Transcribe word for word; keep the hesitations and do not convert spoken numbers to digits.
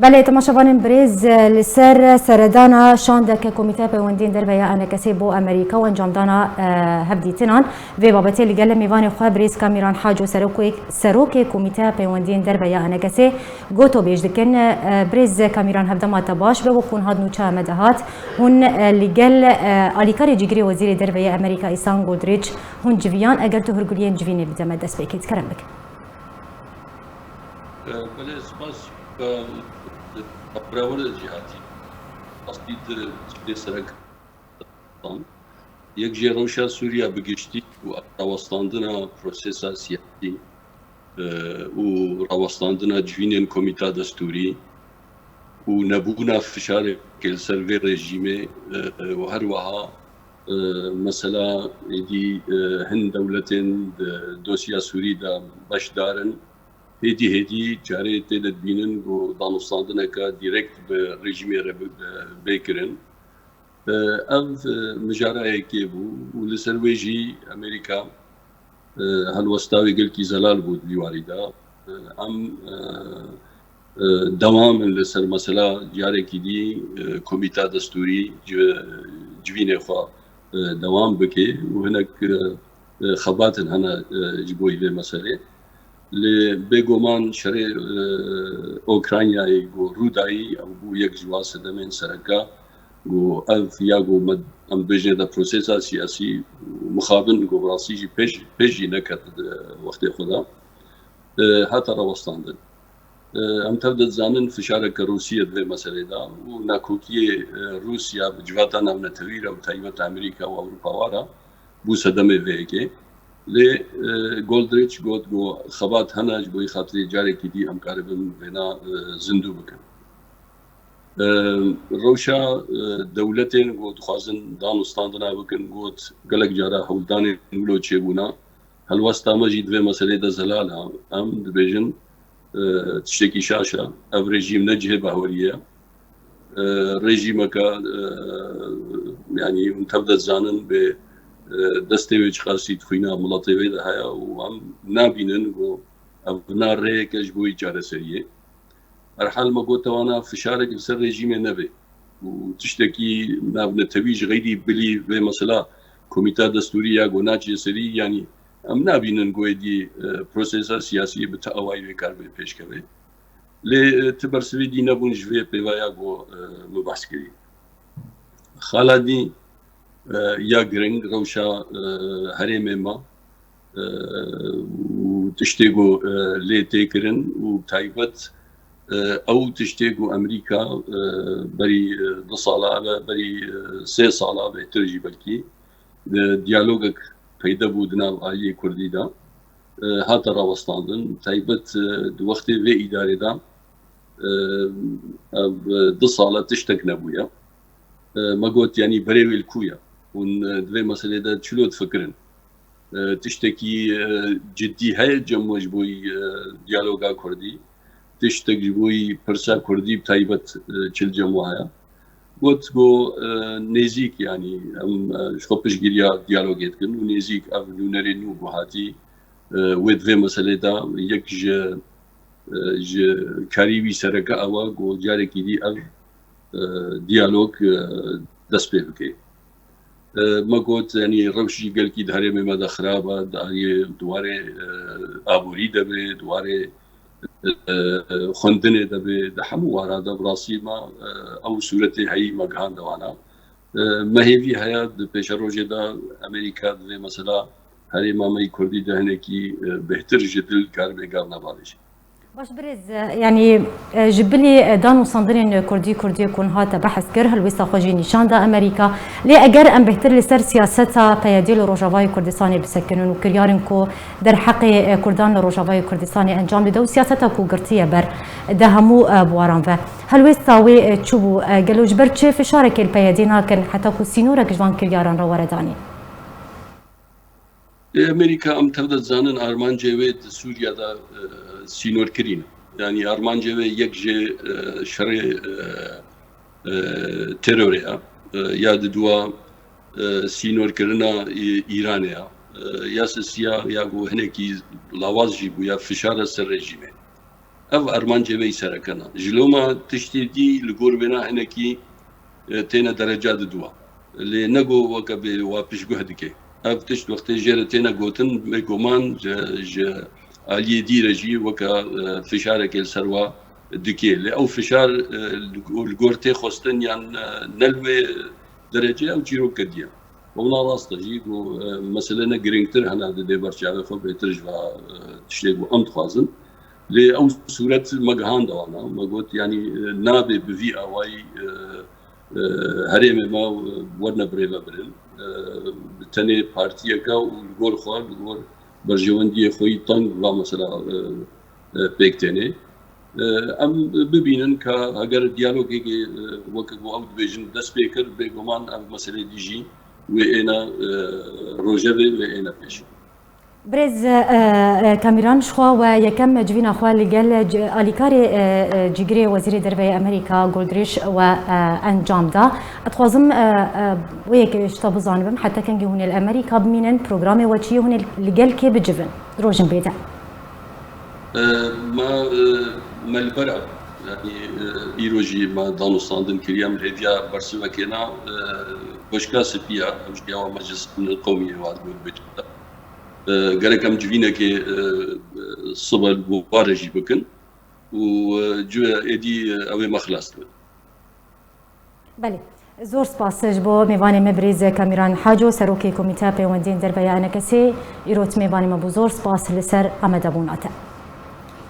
Belê, temaşevanên birêz, li ser seredana şandeke Komîteya Peywendiyên Derve ya ENKSê bo Amerîka û encamdana, e, hevdîtinan, vê babetê li gel mêvanê xwe birêz Kamîran Haco, serokê, serokê Komîteya Peywendiyên Derve ya ENKSê, gotobêj dikin. E, birêz Kamîran, hevdema te baş be, wek hûn hat nûça me de hat. Hûn, e, li gel, e, alîkarê cîgirê Wezîrê Derve ya Amerîka Îsan Goldrich hûn civiyan, eger tu hûrguliyên civînê bide me destpêkê, kerem bike. E, belê, spas. E, bi rawestê cîhatî, rastî di tiştê serek, yek jê rewşa Sûriya bi giştî û rawestandina prosesa siyasî, e, û rawestandina civînên komîta destûrî û nebûna fişarê li ser vê rejîmê, e, û her wiha, e, mesela êdî, e, hin dewletên di dosya Sûrî de beşdar in. Hêdî hêdî carê tê de dibînin ku danûstandineke dîrekt bi rejîmê re bi-, bê kirin. E, ev, e, mijara yekê bû û li ser wê jî Amerîka, e, helwesta wê gelkî zelal bû di vî warî de. E, em, e, e, dewam in li ser mesela carekî dî, e, komîta destûrî ci-, civînê xwe, e, dewam bike û hinek, e, e, xebatin hene, e, ji bo vê meselê. Lê bêguman şerê, e, Ukraynayê ku rû dayî, ew bû yek ji wan sedemên sereke ku ev ya ku me, em bêjin de prosesa siyasî mixabin ku bi rastî jî pêş, pêş jî neket di wextê xwe de, e, hate rawestandin. E, em tev de dizanin fişareke Rûsiyê di vê meselê de û nakokiyê, e, Rûsiya bi civata navnetewî re û taybet Amerîka û Ewropa wa re bû sedemê vê yekê. Lê, e, Goldrich got ku xebat hene, ji bo xatirê carekî dî em karibin vêna, e, zindû bikin. E, rewşa, e, dewletên ku dixwazin danûstandina bikin, got gelek cara hewldanên wilo çêbûna. Helwesta me jî di vê meselê de zelal e. Em dibêjin, e, tiştekî şaş e. Ev rejîm ne cihê baweriyê ye. E, rejîmeke, e, yanî hûn tev de dizanin bê, e, destê wê çiqasî di xwîna miletê wê de heye û em nabînin ku ev na rêyeke ji bo wî çareseriyê. Herhal me got, tewana fişarek li ser rejîmê nebe û tiştekî navnetewî ji xeyrî bilî vê mesela komîta destûrî ya ku naçe serî, yanî em nabînin ku êdî, e, prosesa siyasî bi ti awayî wê karibe pêşkeve. Lê, e, ti bersivê dî nebûn ji vê pêvaya ku, e, min behs kirî. Xala dî, e, ya giring rewşa, e, herêmê me, e, û tiştê ku, e, lê tê kirin û taybet, e, ew tiştê ku Amerîka, e, berî, e, du sala ve, berî, e, sê sala bêhtir jî belkî, e, diyalogek peyde bû di nav aliyê Kurdî de, e, hate rawestandin. Taybet, e, di wextê vê îdarê de, e, ev, e, du sala tiştek nebûye. E, me got, yanî berê wê li ku ye? Hûn, e, di vê meselê de çilo difikirin? E, tiştekî, e, cidî heye cem we ji bo, e, diyaloga Kurdî? Tiştek ji bo pirsa Kurdî bi taybet, e, çi li cem we heye? Got ku, e, nêzîk, yanî em, e, ji xwe piştgiriya diyalogê dikin û nêzîk ev nûnerê nû ku hatî, e, wê di vê meselê de yek ji, e, ji karî wî sereke ew e ku carekî dî ev, e, diyalog, e, dest pê bike. E, me got, yanî rewş jî gelkî di herêmê me de xirab e, di aliyê, di warê, e, aborî de be, di warê, e, xwendinê de be, di hemû wara de bi rastî me, e, ew sûretê heyî me gihande wana. E, me hêvî heye di pêşerojê de Amerîka di vê mesela herêma me yî Kurdî de hinekî, e, bêhtir ji dil karibe gavna bavêje. Baş birêz, e, yanî, e, ji bilî, e, danûstandinên Kurdî, Kurdiyê ku hate behs kir, helwêsta xwe jî nîşan da Amerîka. Lê eger em bêhtir li ser siyaseta PYDê li Rojavayê Kurdistanê bisekinin û kiryarên ku derheqê, e, Kurdan li Rojavayê Kurdistanê encam dide û siyaseta ku girtiye ber di hemû, e, buwaran ve. Helwêsta wê, e, çi bû? E, gelo ji ber çi fişarekê li PYDê nakin heta ku sînorek ji van kiryaran re were danîn? Ê, Amerîka, em tev de dizanin, armancê wê di Sûriya de, e, sînorkirî ne. Yanî armancê wê yek jê, e, şerê, e, e, terorê ye, e, ya di dua, e, sînorkirina Î-, Îranê ye, e, ya sisiya ya ku hinekî lawaz jî bû ya fişar e ser rejîmê. Ev armancê me yî serekena. Ji loma tiştê dî li gor vêna hinekî e, têne dereca diduwa. Lê nego weke bê wa piştguh dike. Ev tişt wextê jê re têne gotin, bêguman ji, ji aliyê dî re jî weke, e, fişarekê li ser wa dike. Lê ew fişar, e, li, li gor tê xwestin yan, e, ne li wê derecê ew çîroke diye. Wina rast e jî ku, e, mesele ne girîngtir hene didê ber çavê xwe bêtir ji va, e, tiştê ku em dixwazin. Lê ew sûret me gihand wana, me got, yanî, e, nabe bi vî awayî, e, e, herêmê me, e, werne birêvebirin. E, tenê partiyeke û li gor xwe, li gor berjewendiyê xwe yî teng va mesela, e, e, pêk têne. E, em bibînin ka heger diyalogekê, e, weke ku ew dibêjin dest pê kir, bêguman ev meselê dî jî wê êne, e, rojevê, wê êne pêşî. Birêz, e, e, Kamîran, ji xwe we yekem civîna xwe li gel c-, alîkarê, e, e, cîgirê Wezîrê Derve yê Amerîka Goldrîş we, e, encam da. Ez dixwazim, e, e, wê yekê ji te bizanibim, heta kengî hûn ê li Amerîka bimînin, programê we çi ye, hûn ê li gel kê bicivin di rojên bê de? E, me, e, me li ber, yanî, e, îro jî me danûstandin kiriye, em hêviya bersivekê na, e, Goşka Spî ya, ev jî ya meclis qewmî ê wa dibin bê. E, gerek em civînekê, e, e, sibe li warê jî bikin û, e, cû êdî, e, ew ê me xilas dibin. Belê. Zor spas ji bo mêvanê me birêz Kamîran Haco, serokê Komîteya Peywendiyên Derve ya Enekesê, îro tu mêvanê me bû. Zor spas li ser amadebûna te.